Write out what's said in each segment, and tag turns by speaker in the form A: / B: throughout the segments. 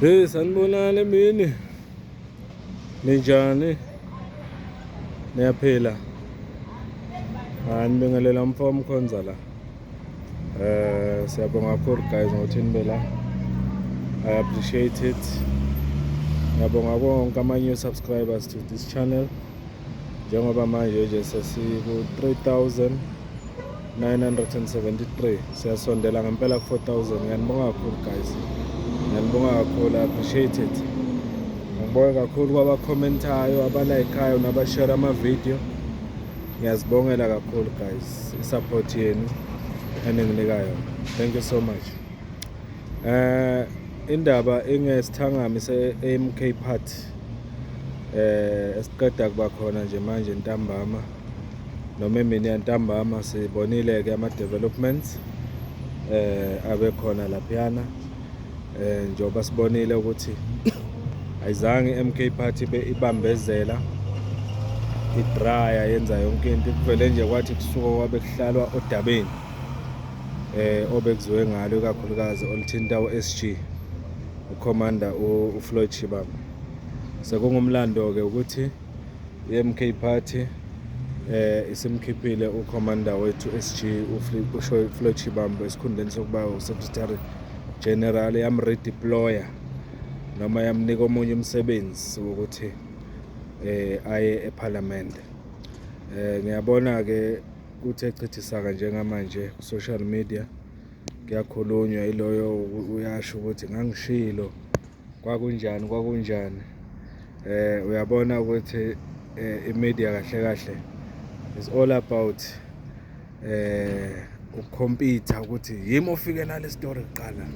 A: Hey, sanibonani emini. Ninjani? Niyaphila? Hayi, nibingelela mfo uMkhonza la. Siyabonga kakhulu guys ngokuthi nibe la. I appreciate it. Ngiyabonga konke ama new subscribers to this channel. Njengoba manje nje sesiku 3973, siyasondela ngempela ku 4000. Ngiyanibonga kakhulu guys. Ngiyanibonga kakhulu, I appreciate it. Ngibonga kakhulu kwabakhomentayo, abalikeayo nabashare ama-video. Ngiyazibongela kakhulu guys, i-support yenu eninginika yona. Thank you so much. Indaba ingesithangami se-MK Party esiqeda kuba khona nje manje ntambama noma emini yantambama. Sibonile ke ama developments abe khona laphiyana, njengoba sibonile ukuthi ayizange i-MK Party be ibambezela idraya, yenza yonke into. Kuvele nje kwathi kusuka kwabe kuhlalwa odabeni obekuziwe ngalo, ikakhulukazi oluthinta u-SG, uCommander uFloyd Shivambu. Sekungumlando ke ukuthi i-MK Party isimkhiphile uCommander wethu SG uFloyd Shivambu esikhundleni sokuba uSecretary General, yamredeploya noma yamnika omunye umsebenzi wokuthi aye eParliament. Ngiyabona ke kuthe chithisaka njengamanje ku social media, kuyakhulunywa, iloyo uyasho ukuthi ngangishilo, kwakunjani, kwakunjani. Uyabona ukuthi i-media kahle kahle is all about ukucompete, ukuthi yimi ofike nale story kuqala,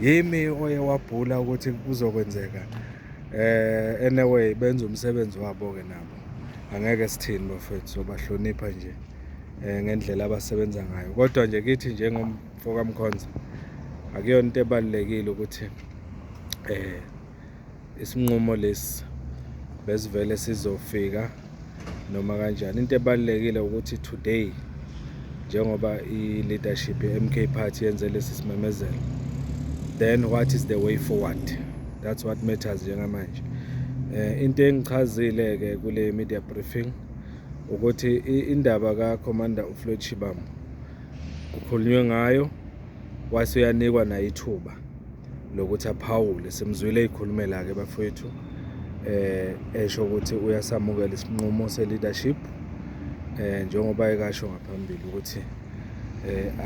A: yimi oye wabhula ukuthi kuzokwenzeka. Anyway, benza umsebenzi wabo ke nabo, angeke sithini bafethu, sobahlonipha nje ngendlela abasebenza ngayo. Kodwa nje kithi njengomfo kaMkhonza, akuyona into ebalulekile ukuthi isinqumo lesi besivele sizofika noma kanjani. Into ebalulekile ukuthi today, njengoba i-leadership ye-MK Party yenze lesi simemezelo, then what is the way forward? That's what matters njengamanje. Into engichazile ke kule media briefing ukuthi indaba ka Commander uFloyd Shivambu kukhulunywe ngayo, wase uyanikwa naye ithuba lokuthi aphawule. Simzwile eyikhulumela ke bafowethu, esho ukuthi uyasamukela isinqumo se-leadership, njengoba ekasho ngaphambili ukuthi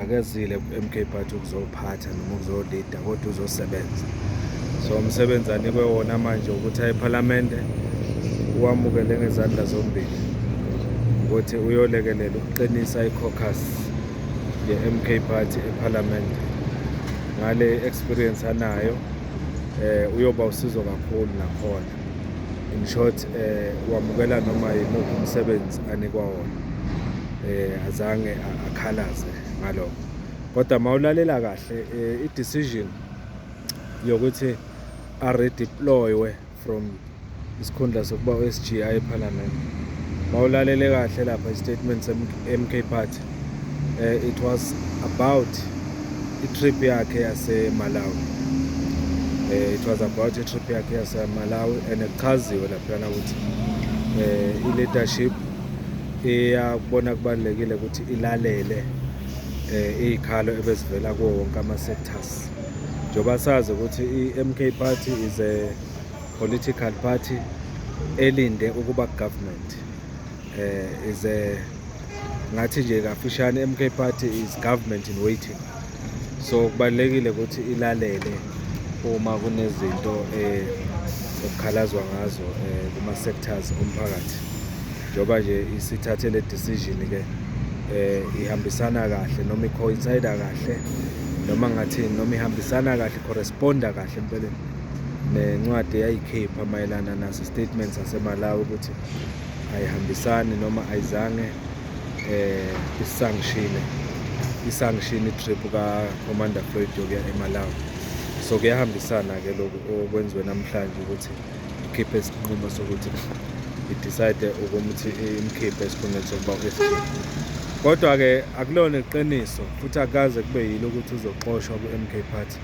A: akezile ku-MK Party ukuzophatha noma ukuzoleada, kodwa uzosebenza. So umsebenzi anikwe wona manje ukuthi aye ePhalamende, uwamukele ngezandla zombili, ukuthi uyolekelela ukuqinisa i-caucus ye-MK Party ePhalamende. Ngale experience anayo, uyoba usizo kakhulu nakhona. In short, wamukela noma yimuphi umsebenzi anikwa wona, azange akhalaze ngalokho. Kodwa mawulalela kahle, i-decision yokuthi a-redeploywe from isikhundla sokuba u-SG aye eParliament, mawulalele kahle lapha i-statement se-MK Party, it was about i-trip yakhe yase-Malawi. It was about i-trip yakhe yase-Malawi and kuchaziwe laphayana ukuthi i-leadership iyakubona kubalulekile ukuthi ilalele iy'khalo ebezivela kuwo wonke ama-sectors, njengoba sazi ukuthi i-MK Party is a political party elinde ukuba government, is a, ngathi nje kafushane, MK Party is government in waiting. So kubalulekile ukuthi ilalele uma kunezinto okukhalazwa ngazo kuma sectors omphakathi. Njengoba nje isithathe le decision ke, ihambisana kahle noma icoincide kahle noma ngathini, noma ihambisana kahle, corresponda kahle empeleni nencwadi eyayikhipha mayelana naso statement saseMalawi, ukuthi ayihambisani noma ayizange isanction i-trip ka Commander Floyd yokuya eMalawi. So kuyahambisana ke lokhu okwenziwe namhlanje, ukuthi ikhiphe isinqumo sokuthi i-decide ukuthi imkhiphe esikhundleni sokuba u-SG. Kodwa ke akulona iqiniso futhi akaze kube yilo ukuthi uzoxoshwa ku-MK Party.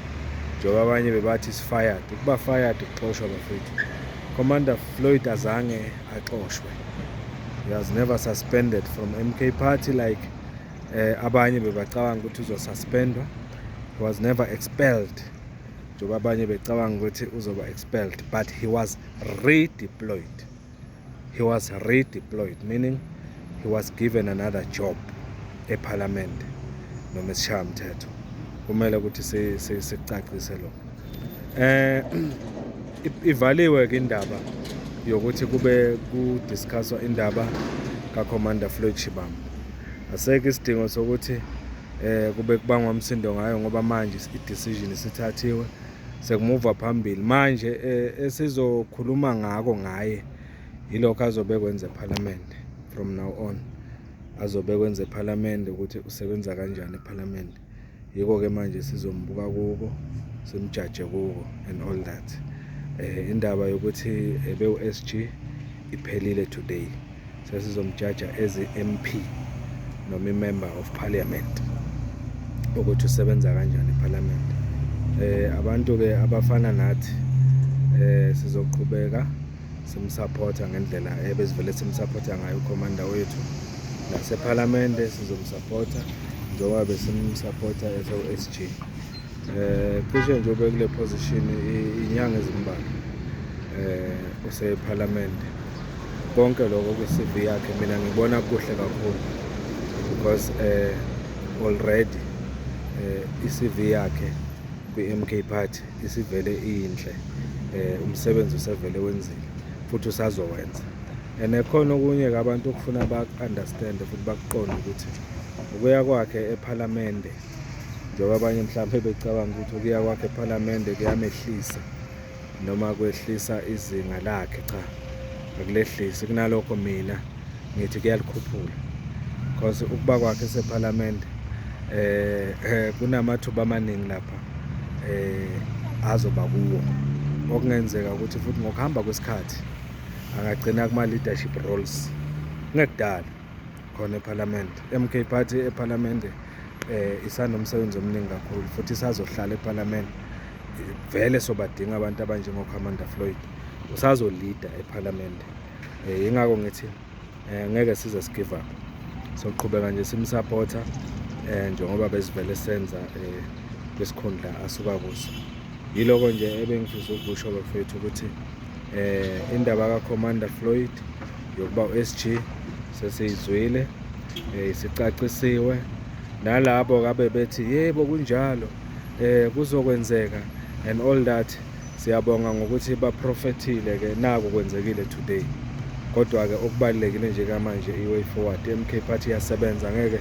A: Njengoba abanye bebathi is fired, ukuba fired ukuxoshwa bafethu. Commander Floyd azange axoshwe, he was never suspended from MK Party like abanye bebacabanga ukuthi uzosuspendwa. He was never expelled njengoba abanye becabanga ukuthi uzoba expelled, but he was redeployed. He was redeployed, meaning he was given another job eParliament noma esishayamthetho. Kumele ukuthi sicacise lo. Ivaliwe ke indaba yokuthi kube kudiscusswa indaba kaCommander Floyd Shivambu. Asekho isidingo sokuthi kube kubangwa umsindo ngayo ngoba manje i-decision isithathiwe, sekumuva phambili. Manje esizokhuluma ngako ngaye yilokho azobe kwenza eParliament from now on, azobe kwenza eParliament, ukuthi usebenza kanjani eParliament. Yiko-ke manje sizombuka kuko, simjaje kuko and all that. Indaba yokuthi ebe u-SG iphelile today, sesizomjaja as i-MP noma i-member of parliament ukuthi usebenza kanjani eParliament. Abantu ke abafana nathi sizoqhubeka simsupporta ngendlela ebesivele simsupporta ngayo ucommander wethu nasephalamende, sizomsupporta njengoba besimsupporta ese-SG. Cishe nje ube kule position inyanga ezimbalwa usephalamende. Konke lokho kwi-CV yakhe mina ngibona kuhle kakhulu because already i-CV yakhe kwi-MK Party isivele iyinhle. Umsebenzi usevele wenzile futhi usazowenza, and khona okunye-ke abantu okufuna baku-understand futhi bakuqonde ukuthi ukuya kwakhe ephalamende, njengoba abanye mhlawumbe becabanga ukuthi ukuya kwakhe ephalamende kuyamehlisa noma kwehlisa izinga lakhe, cha, akulehlisi. Kunalokho mina ngithi kuyalikhuphula because ukuba kwakhe esephalamende kunamathuba amaningi lapha azoba kuwo, okungenzeka ukuthi futhi ngokuhamba kwesikhathi angagcina kuma leadership roles kungekudala khona eParliament. MK Party eParliament isanomsebenzi omningi kakhulu futhi isazohlala eParliament vele. Sobadinga abantu abanjengo Commander Floyd, usazoleada eParliament. Ingakho ngithi ngeke size sigive up, soqhubeka nje simsupporta njengoba besivele senza kwisikhundla asuka kuso. Yiloko nje ebengifisa ukusho bafethu, ukuthi indaba kaCommander Floyd yokuba uSG sesiyizwile, isicacisiwe, nalabo kabe bethi yebo kunjalo, kuzokwenzeka and all that, siyabonga ngokuthi baprofethile ke, naku kwenzekile today. Kodwa ke okubalulekile nje kamanje i-way forward. MK Party iyasebenza, ngeke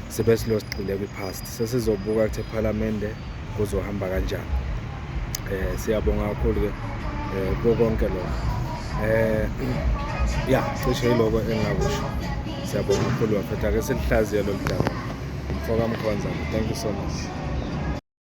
A: sibe silo sigxile kwi-past, sesizobuka ukuthi ePhalamende kuzohamba kanjani. Siyabonga kakhulu ke kuko konke lokho. Ya, cishe yiloko engingakusho. Siyabonga kakhulu bafethu, ake silihlaziye lolu daba. Mfoka Mkhonza, thank you so much.